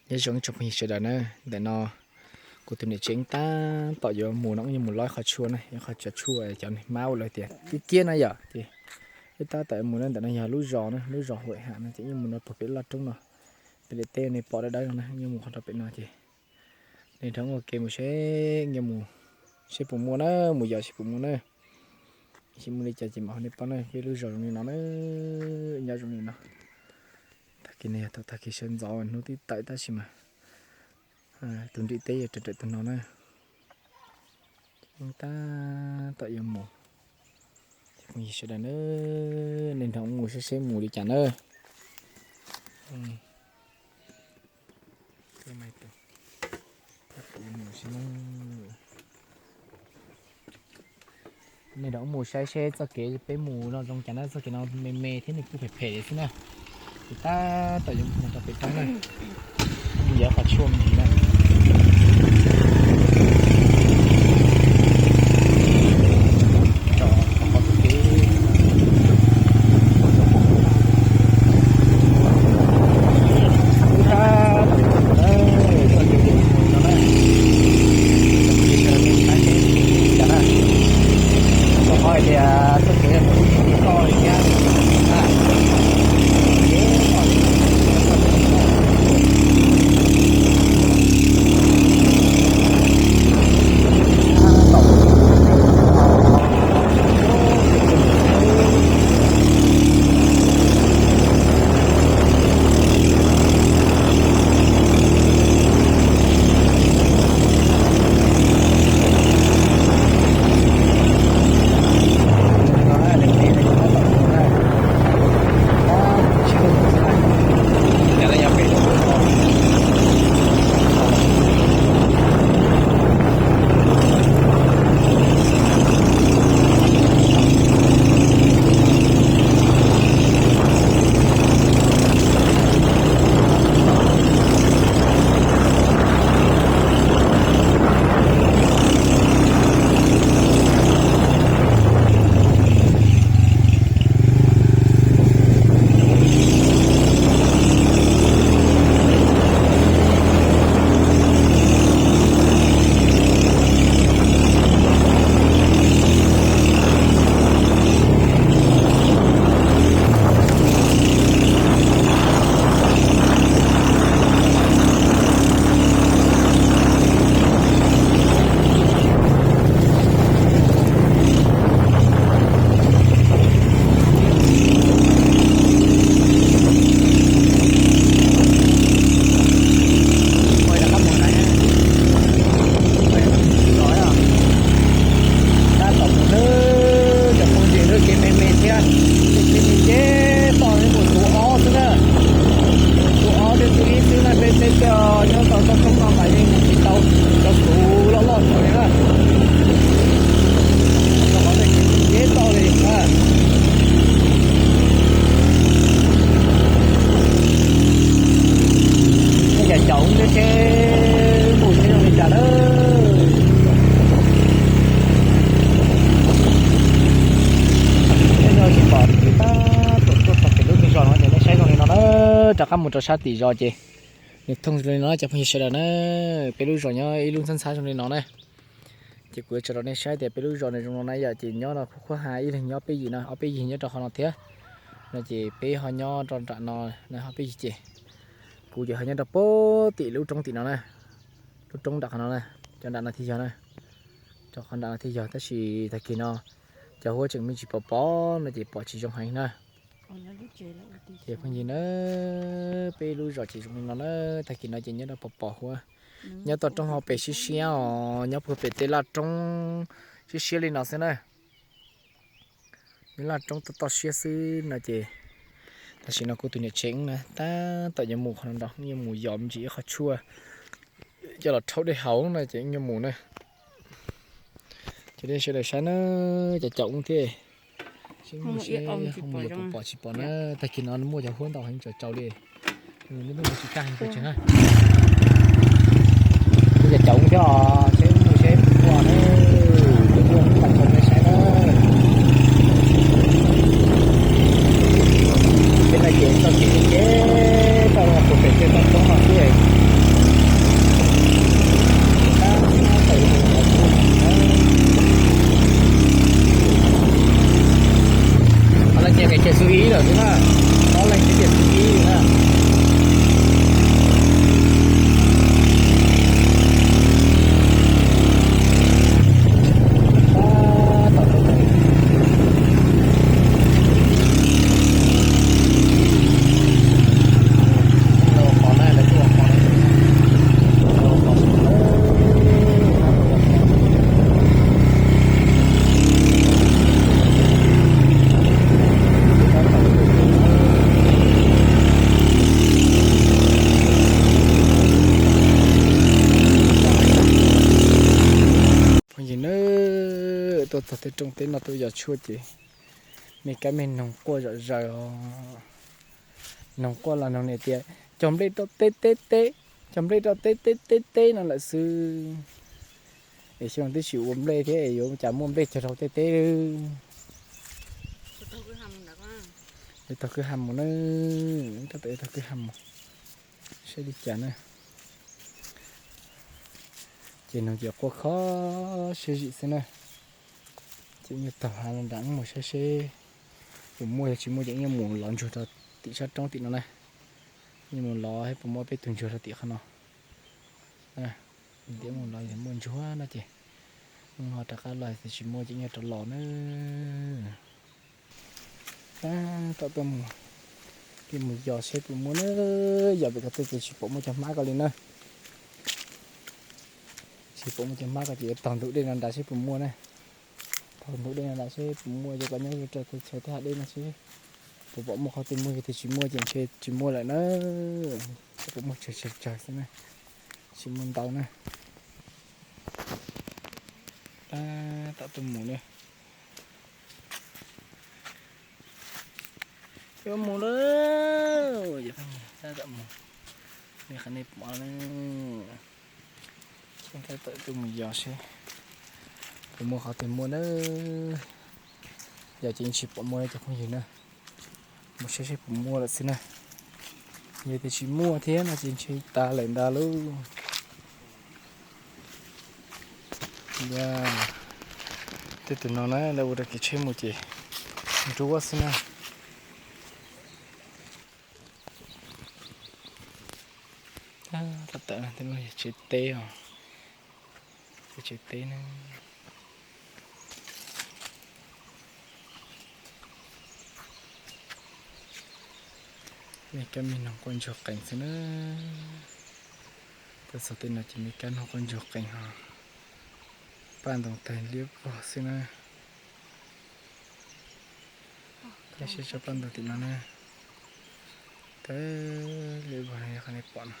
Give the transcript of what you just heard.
Nyob zoo ib tsoom phooj ywg sawv daws na, ntawm no kuv tus niam tsev tab tom yuav mus no, wb yuav mus lov ib qho tshuaj na, ib qho cov tshuaj cov niag hmab uas lawv tias kiab kiab na yom, ces wb tab tom yuav mus na. Ntawm no yog lub zos na, lub zos Huam Ham no, ces wb yuav mus no puag pem lub laj roob no, pem daim teb nej pom dawb dawb no na, wb yuav mus qhov rau pem no ces nej nrog wb ua ke mus seb, wb yuav mus seb puas muaj na, mus yos seb puas muaj na. Seb muaj li cas ces mam hais nej paub na. Peb lub zos zoo li no na, nyob zoo li no. Tag kis no yog thaum tag kis sawv ntxov hnub twb tawm tab sis mas tus nrim teb yuav raws raws tus no na. Tab tom yuav mus, sawv daws na, nej nrog mus seb seb mus li cas na. Nej nrog mus saib seb txoj kev peb mus no zoo cas na, txoj kev no me me thiab nws kuj phem phem li xwb na. Ces tab tom yuav mus rau pem roob na, mus yos qhov tshuaj me ntsis na. Tab tom mus nawb, cov phooj ywg, lub kev me me thiab, kev me me toj, mus tus ob xwb na, tus ob thiab tus ib xwb na, peb teb chaws nyob rau toj roob no mas yeej mus tsis tau cov tus loj loj ntawd li na. Tau qhov nej tsis mus deb toj li na. Nej caum caum thiab seb mus seb zoo li cas na. Tej no tsis pom, tab tom tuaj txog pem lub me zos no ces nej saib zoo li no na, rov qab mus rau sab tim zos ces nws thooj zoo li no cov phooj ywg sawv daws na. Peb lub zos nyob ib lub ntxhab ntxhab zoo li no na. Ces kuv yuav tso rau nej saib tias peb lub zos nws zoo no na yom, ces nyob no qhuav qhuav ha ib leeg nyob peb yim no, ob peb yig nyob rau qhov no thiab. No ces peb ho nyob rau nram no, ob peb yig ces kuv ces ho nyob rau puag tim lub roob tim no na, lub roob nram qhov no na, cov nram no thiaj yog na, rau qhov nram no thiaj yog, tab sis tag kis no cov huab tseem me ntsis pos pos no ces pom tsis zoo heev na. Ces phooj ywg na, peb lub zos ces zoo li no na, tag kis no ces nyob rau pos pos huab, nyob toj roob hauv pes siab siab os, nyob puag pem tej laj roob siab siab li no xwb na. Nyob laj roob toj toj siab xwb no ces tam sim no kuv tus niam tsev na tab tom yuav mus qhov no nrog, yuav mus yos me ntsis ib qho tshuaj coj los rhaub dej haus no ces yuav mus na. Ces nej sawv daws saib na, cov caum thiab, seb mus seb ho mus yuav pom pom tsis pom na. Tag kis no muaj cov huab ntau heev tsam tsau li, nej mus tsis tag pes tsawg na. Cov caum thiab os, seb mus seb mus ua na, ua tag tau nej saib na. Ces no ces txoj kev ces tau puag pem tej toj roob no xwb. Tuaj txog tej roob teb no tuaj yos tshuaj ces me kab me noog quaj zom zaws os. Noog quaj los noog niam tias, cog nplej rau teb teb teb, cog nplej rau teb teb teb teb no lawm xwb. Es xyoo no twb tsis ua nplej thiab es yuav cas muaj nplej cog rau teb teb. Yuav taug kwj ha mus na, tab tom yuav taug kwj ha mus saib li cas na. Ces noog ces quaj kho siab zim xwb na. Ces yuav taug hav nrad mus saib seb puas muaj, yog tsis muaj ces yuav mus lov ntsuag rau tim sab roob tim no na. Yuav mus lov seb puas muaj peb tug ntsuag rau tim qhov no. Ntiav mus lov yog muaj ntsuag no ces ho rov qab los, yog tsis muaj ces yuav rov los na. Tab tom tuaj mus, mus yos seb puas muaj na. Yos pem ko tej ces tsis pom muaj cov hmab ko li na. Tsis pom muaj cov hmab ko ces yuav taug ntu dej no nrad seb puas muaj na. Taug ntu dej no nrad seb puas muaj, ces kom nyob rau tej chaw tej hav deb no seb puas pom muaj qhov twg muaj, yog tias tsis muaj ces ntshe tsis muaj lawm na. Puas muaj tsawg tsawg tsawg xwb na, tsis muaj ntau na. Tab tom tuaj mus na. Yuav mus lawm, tab tom mus. Nej qhov nej pom na, tab tom tuaj mus yos seb puas muaj qhov twg muaj na. Yog ces tsis pom muaj cov phooj ywg na. Mus saib seb puas muaj lawm xwb na. Yog tias tsis muaj thiab no ces ntshe tas lawm ntag lauj. Tej tus no na lawv ua rau kev tsheb mus ces nruab xwb na. Tab tom, tej no yog tsev teb os, tsev teb na. Me kab me noog quaj ntsuag qees xwb na. Tuaj txog tej no ces me kab noog quaj ntsuag qees ho paj ntoo tawg liab vog xwb na. Saib tsob paj ntoo tim no na, tawg liab vog li qhov nej pom no.